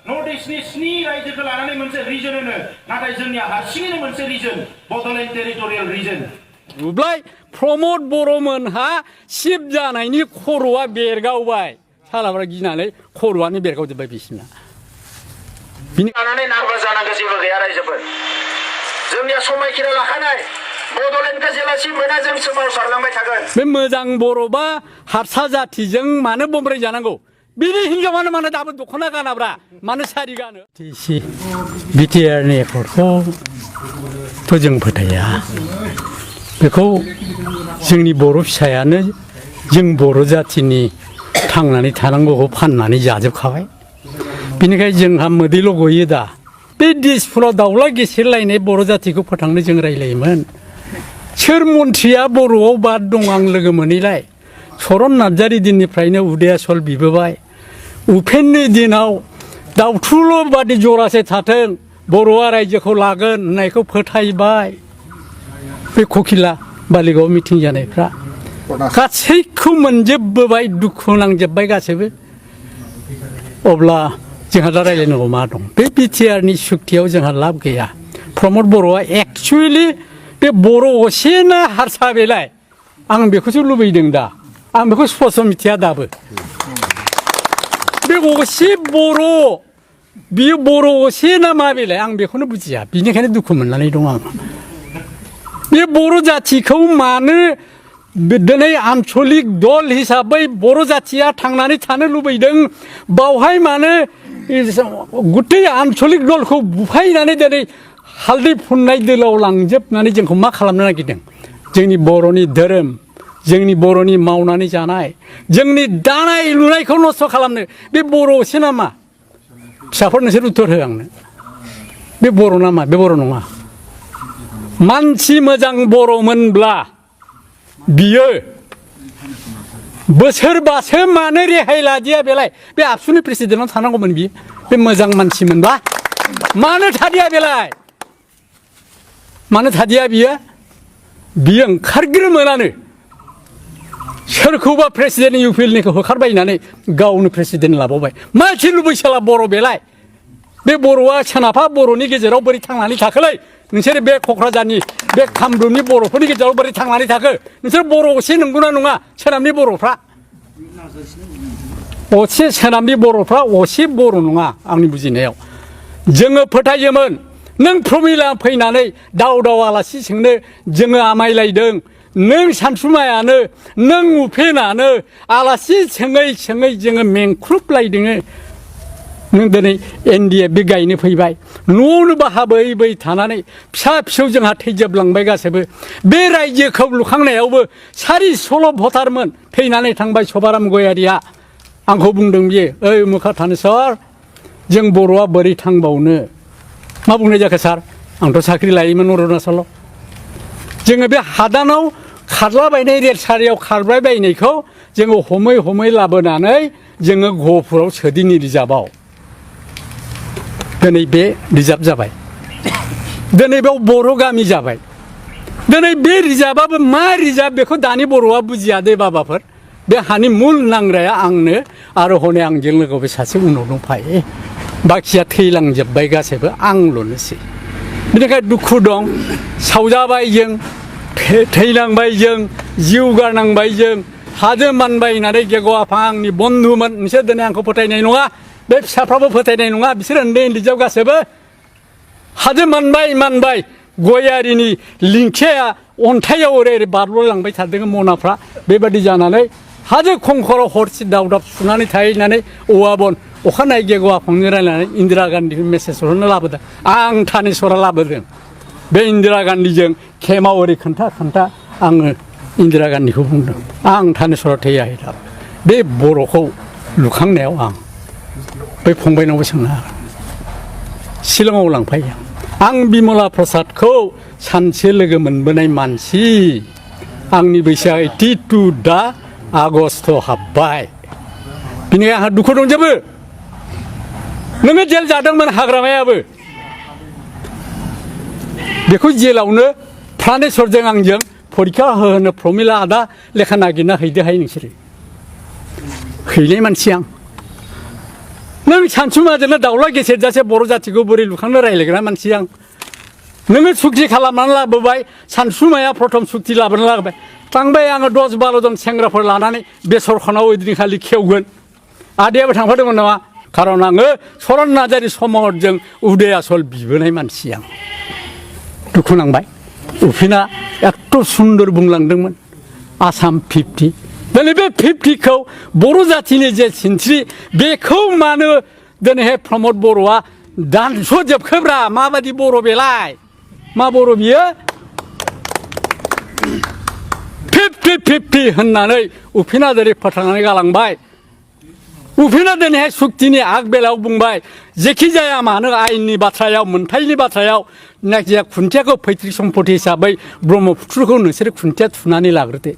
north इस्टनि 7 रायजोखौ लानानै मोनसे रिजन होनो नाथाय जोंनिया हारसिङैनो मोनसे रिजन बड'लेण्ड टेरिटरियेल रिजन नुब्लाय प्रमद बर'मोनहा सिब जानायनि खर'आ बेरगावबाय सालाफ्रा गिनानै खर'आनो बेरगावजोब्बाय बिसिना बिनि लानानै नार्भास जानांगौ जेबो गैया रायजोफोर जोंनिया समायखिरा लाखानाय बड'लेण्डखौ जेलासिम मोना जों सोमावसारलांबाय थागोन बे मोजां बर'बा हारसा जाथिजों मानो बमब्राय जानांगौ बिनि हिनजावानो मानो दाबो दख'ना गानाब्रा मानो सारि गानो बिटिआरनि एकर्डखौथ' जों फोथाया बेखौ जोंनि बर' फिसायानो जों बर' जाथिनि थांनानै थानांगौखौ फाननानै जाजोबखाबाय बेनिखायनो जोंहा मोदैल' गयो दा बे दिसपुराव दाउला गेसेरलायनाय बर' जातिखौ फोथांनो जों रायलायोमोन सोर मन्थ्रिया बर'आव बाद दं आं लोगो मोनैलाय चरन नार्जारि दिननिफ्रायनो उदयासल बिबोबाय उपेननि दिनाव दाउथुल' बादि जरासे थाथों बर'आ रायजोखौ लागोन होननायखौ फोथायबाय बे ककिला बालिगाव मिटिं जानायफ्रा गासैखौ मोनजोबबोबाय दुखु नांजोबबाय गासैबो अब्ला जोंहा दा रायलायनांगौ मा दं बे बिटिआरनि सुक्तियाव जोंहा लाब गैया प्रमद बर'आ एक्सुवेलि बे बर' असेना हारसा बेलाय आं बेखौसो लुबैदों दा आं बेखौ स्पस्ट मिथिया दाबो बे असे बर' बियो बर' असे ना मा बेलाय आं बेखौनो बुजिया बिनिखायनो दुखु मोननानै दं आं बे बर' जाथिखौ मानो दिनै आन्चलिक दल हिसाबै बर' जाथिया थांनानै थानो लुबैदों बावहाय मानो गुथै आन्चलिक दलखौ बुफायनानै दिनै हालदै फुननाय दोलाव लांजोबनानै जोंखौ मा खालामनो नागिरदों जोंनि बर'नि धोरोम जोंनि बर'नि मावनानै जानाय जोंनि दानाय लुनायखौ नस्थ' खालामनो बे बर' असे नामा फिसाफोर नोंसोर उत्तर हो आंनो बे बर' नामा बे बर' नङा मानसि मोजां बर'मोनब्ला बियो बोसोरबासो मानो रेहाय लादिया बेलाय बे आबसुनि प्रेसिडेन्टआव थानांगौमोन बियो बे मोजां मानसिमोनबा मानो थादिया बेलाय मानो थादिया बियो ओंखारग्रोमोनानो सोरखौबा प्रेसिडेन्ट इउपिएलनिखौ होखारबायनानै गावनो प्रेसिडेन्ट लाबावबाय मानसि लुबैसोला बर' बेलाय बे बर'आ सोनाबहा बर'नि गेजेराव बोरै थांनानै थाखोलै नोंसोर बे क'क्राझारनि बे कामरुपनि बर'फोरनि गेजेराव बोरै थांनानै थाखो नोंसोर बर' असे नंगौना नङा सोनाबनि बर'फ्रा असे सोनाबनि बर'फ्रा असे बर' नङा आंनि बुजिनायाव जोङो फोथायोमोन नों प्रमिला फैनानै दाव दाव आलासि सोंनो जोङो आमायलायदों नों सानसुमायानो नों उपेनानो आलासि सोङै सोङै जोङो मेंख्रुबलायदों नों दिनै एनडिएफ बे गायनो फैबाय न'आवनो बाहाबै बै थानानै फिसा फिसौ जोंहा थैजोबलांबाय गासैबो बे रायजोखौ लुखांनायावबो 416 भटारमोन थैनानै थांबाय सभाराम गयारिया आंखौ बुंदों बियो ओइ मुखा थानेस्वर जों बर'आ बोरै थांबावनो मा बुंनाय जाखो सार आंथ' साख्रि लायोमोन अरुणाचलाव जोङो बे हादानाव खारलाबायनाय रेलसारियाव खारबाय बायनायखौ जोङो हमै हमै लाबोनानै जोङो गहपुराव सोदिनि रिजार्भआव दिनै बे रिजार्भ जाबाय दिनै बेयाव बर' गामि जाबाय दिनै बे रिजार्भआबो मा रिजार्भ बेखौ दानि बर'आ बुजिया दे बाबाफोर बे हानि मुल नांग्राया आंनो आरो हनै आंजों लोगोसे सासे उनाव दंफायो बाखिया थैलांजोब्बाय गासैबो आंल'नोसै बेनिखायनो दुखु दं सावजाबाय जों थैलांबाय जों जिउ गारनांबाय जों हाजो मानबाय होननानै गेग' आफा आंनि बन्धुमोन नोंसोर दिनै आंखौ फोथायनाय नङा बे फिसाफ्राबो फोथायनाय नङा बिसोर उन्दै उन्दैजों गासैबो हाजो मानबाय गयारिनि लिंखिया अन्थाइयाव ओरै ओरै बारल'लांबाय थादों मनाफ्रा बेबादि जानानै हाजो खंखराव हरसे दावदाब सुनानै थाहैनानै औवा बन अखानायै गेग' आफांनो रायलायनानै इन्दिरा गान्धीखौ मेसेज हरनो लाबोदों आं थानेस्वरा लाबोदों बे इन्दिरा गान्धीजों खेमाव ओरै खोन्था आङो इन्दिरा गान्धीखौ बुंदों आं थानेस्वरा थैयाखै दा बे बर'खौ लुखांनायाव आं बै फंबायनावबो सोंनो हागोन शिलंआव लांफायो आं बिमला प्रसादखौ सानसे लोगो मोनबोनाय मानसि आंनि बैसोआ 82 दा आगस्ट हाबबाय बिनिखायनो आंहा दुखु दंजोबो नोङो जेल जादोंमोन हाग्रामायाबो बेखौ जेलावनो प्रानेस्वरजों आंजों फरिखा होनो प्रमिला आदा लेखा नागिरना हैदोहाय नोंसोरो हैनाय मानसि आं नों सानसुमाजोंनो दाउला गेसेरजासे बर' जाथिखौ बोरै लुखांनो रायज्लायग्रा मानसि आं नोङो सुक्ति खालामनानै लाबोबाय सानसुमाया प्रथम सुक्ति लाबोनानै लाबोबाय थांबाय आङो 10-12 जन सेंग्राफोर लानानै बेसरखनाव ओइदिनखालि खेवगोन आदायाबो थांफादोंमोन नामा खारन आङो चरन नार्जारि समरजों उदय आसल बिबोनाय मानसि आं दुखु नांबाय उफिना एथ' सुन्दर बुंलांदोंमोन आसाम 50 दिनै बे 50खौ बर' जाथिनि जे सिनस्रि बेखौ मानो दिनैहाय प्रमद बर'आ दानस'जोबखोब्रा माबायदि बर' बेलाय मा बर' बियो 50-50 होननानै उफिना जेरै फोथांनानै गालांबाय उफिना दिनैहाय सुक्तिनि आग बेलायाव बुंबाय जेखि जाया मानो आयेननि बाथ्रायाव मोनथायनि बाथ्रायाव जायखिजाया खुन्थियाखौ पैतृक सम्पति हिसाबै ब्रह्मपुत्रखौ नोंसोर खुन्थिया थुनानै लाग्रोदो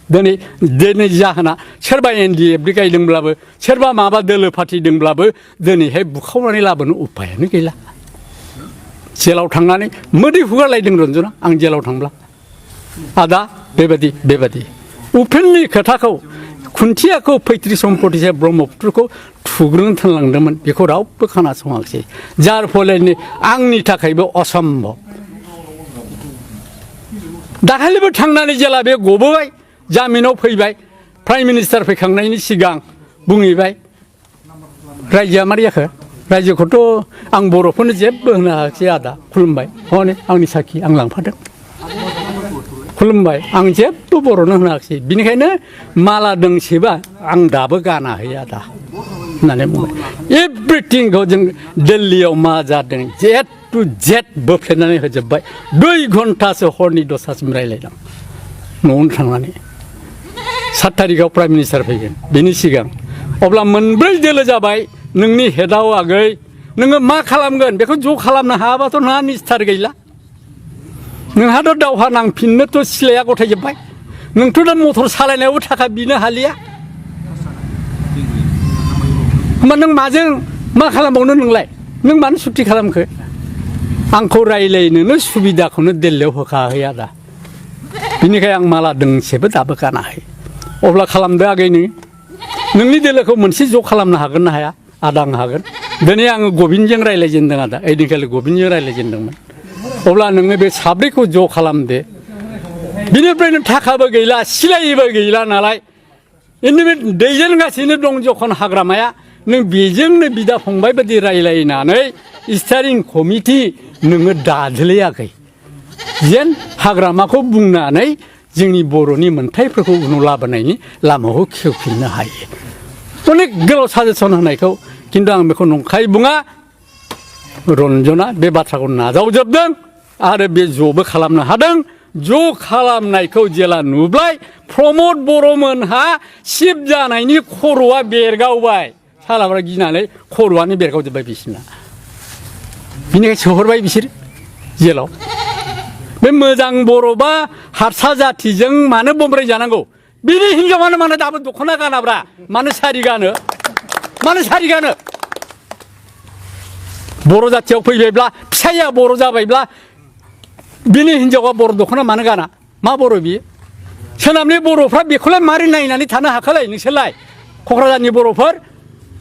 दिनै जाहोना सोरबा NDF गायदोंब्लाबो सोरबा माबा दोलो फाथिदोंब्लाबो दिनैहाय बुखावनानै लाबोनो उपायानो गैला जेलाव थांनानै मोदै हुगारलायदों रन्जना आं जेलाव थांब्ला आदा बेबादि उफेननि खोथाखौ खुन्थियाखौ पैतृक सम्पति हिसाबै ब्रह्मपुत्रखौ थुग्रोनो थोनलांदोंमोन बेखौ रावबो खोनासङाखिसै जार फलनि आंनि थाखायबो असम्भब दाखालिबो थांनानै जेला बे गबोबाय जामिनाव फैबाय प्राइम मिनिस्टार फैखांनायनि सिगां बुंहैबाय रायजोआ मारै जाखो रायजोखौथ' आं बर'फोरनो जेबो होनो हायाखिसै आदा खुलुमबाय हनै आंनि साखि आं लांफादों खुलुमबाय आं जेबो बर'नो होनो हायाखिसै बिनिखायनो माला दोंसेबा आं दाबो गानाहै आदा होननानै बुंबाय एभ्रिथिंखौ जों दिल्लीयाव मा जादों जेट टु जेट बोफ्लेनानै होजोब्बाय 2 घन्टासो हरनि 10टासिम रायज्लायदों न'आवनो थांनानै 7 थारिखआव प्राइम मिनिस्टार फैगोन बेनि सिगां अब्ला मोनब्रै दोलो जाबाय नोंनि हेडआव आगै नोङो मा खालामगोन बेखौ ज' खालामनो हायाबाथ' नोंहा निस्थार गैला नोंहाथ' दावहा नांफिननोथ' सिलाया गथायजोब्बाय नोंथ' दा मटर सालायनायावबो थाखा बिनो हालिया होमबा नों माजों मा खालामबावनो नोंलाय नों मानो सुक्ति खालामखो आंखौ रायज्लायनोनो सुबिदाखौनो दिल्लीयाव होखाहै आदा बिनिखाय आं माला दोंसेबो दाबो गानाहै अब्ला खालामदो आगै नोंनि दोलोखौ मोनसे ज' खालामनो हागोन ना हाया आदा आं हागोन दिनै आङो गबिनजों रायज्लायजेनदों आदा ओइदिनखालि गबिनजों रायज्लायजेनदोंमोन अब्ला नोङो बे साब्रैखौ ज' खालामदो बिनिफ्रायनो थाखाबो गैला सिलायबो गैला नालाय बे दैदेनगासिनो दं जखन हाग्रामाया नों बेजोंनो बिदा फंबाय बायदि रायज्लायनानै स्टारिं कमिटि नोङो दादोलायाखै जेन हाग्रामाखौ बुंनानै जोंनि बर'नि मोन्थायफोरखौ उनाव लाबोनायनि लामाखौ खेवफिननो हायो अनेक गोलाव साजेसन होनायखौ खिन्थु आं बेखौ नंखाय बुङा रन्जना बे बाथ्राखौ नाजावजोबदों आरो बे ज'बो खालामनो हादों ज' खालामनायखौ जेला नुबाय प्रमद बर'मोनहा सिब जानायनि खर'आ बेरगावबाय सालाफ्रा गिनानै खर'आनो बेरगावजोब्बाय बिसिना बिनिखाय सोहरबाय बिसोर जेलाव बे मोजां बर'बा हारसा जाथिजों मानो बमब्राय जानांगौ बिनि हिनजावानो मानो दाबो दख'ना गानाब्रा मानो सारि गानो बर' जाथियाव फैबायब्ला फिसाया बर' जाबायब्ला बिनि हिनजावा बर' दख'ना मानो गाना मा बर' बियो सोनाबनि बर'फ्रा बेखौलाय मारै नायनानै थानो हाखालाय नोंसोरलाय क'क्राझारनि बर'फोर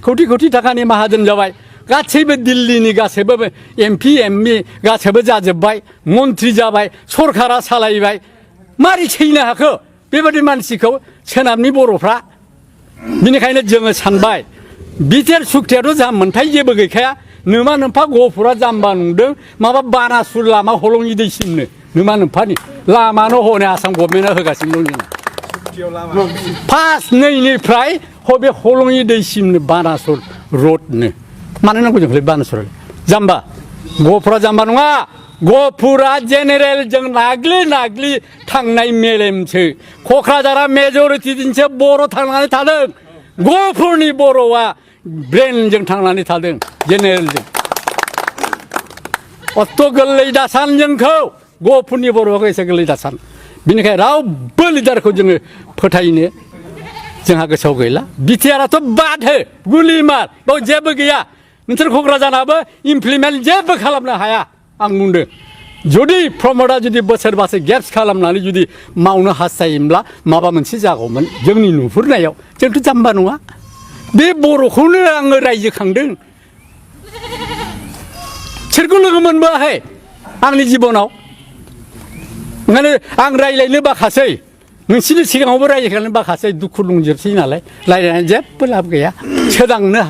कौटि थाखानि माहाजोन जाबाय गासैबो दिल्लीनि गासैबो MP गासैबो जाजोब्बाय मन्त्रि जाबाय सरकारा सालायबाय मारै सैनो हाखो बेबायदि मानसिखौ सोनाबनि बर'फ्रा बिनिखायनो जोङो सानबाय बिटिआर सुक्तियाथ' जा मोनथाय जेबो गैखाया नोमा नोम्फा गहपुरा जाम्बा नुदों माबा बानासुर लामा हलंनि दैसिमनो नोमा नोम्फानि लामानो हनै आसाम गभर्नमेन्टआ होगासिनो दं फार्स्ट नैनिफ्राय बे हलंनि दैसिमनो बानासुर रडनो मानो नांगौ जोंखौलाय बानासुर जाम्बा गहपुरा जाम्बा नङा गहपुरा जेनेरेलजों नाग्लि थांनाय मेलेमसो क'क्राझारा मेजरिटि दिनसो बर' थांनानै थादों गहपुरनि बर'आ ब्रेनजों थांनानै थादों जेनेरेलजों अत गोरलै दासान जोंखौ गहपुरनि बर'खौ एसे गोरलै दासान बिनिखायनो रावबो लिडारखौ जोङो फोथायनो जोंहा गोसोआव गैला बिटिआरआथ' बाद हो गुलि मार बाव जेबो गैया नोंसोर क'क्राझाराबो इमप्लिमेन्ट जेबो खालामनो हाया आं बुंदों जुदि प्रमदआ जुदि बोसोरबासो गेप्स खालामनानै जुदि मावनो हास्थायोब्ला माबा मोनसे जागौमोन जोंनि नुहुरनायाव जोंथ' जाम्बा नङा बे बर'खौनो आङो रायजो खांदों सोरखौ लोगो मोनबोआखै आंनि जिबनाव ओंखायनो आं रायज्लायनो बाखासै नोंसोरनि सिगाङावबो रायज्लायनो बाखासै दुखु दंजोबसै नालाय रायज्लायनानै जेबो लाब गैया सोदांनो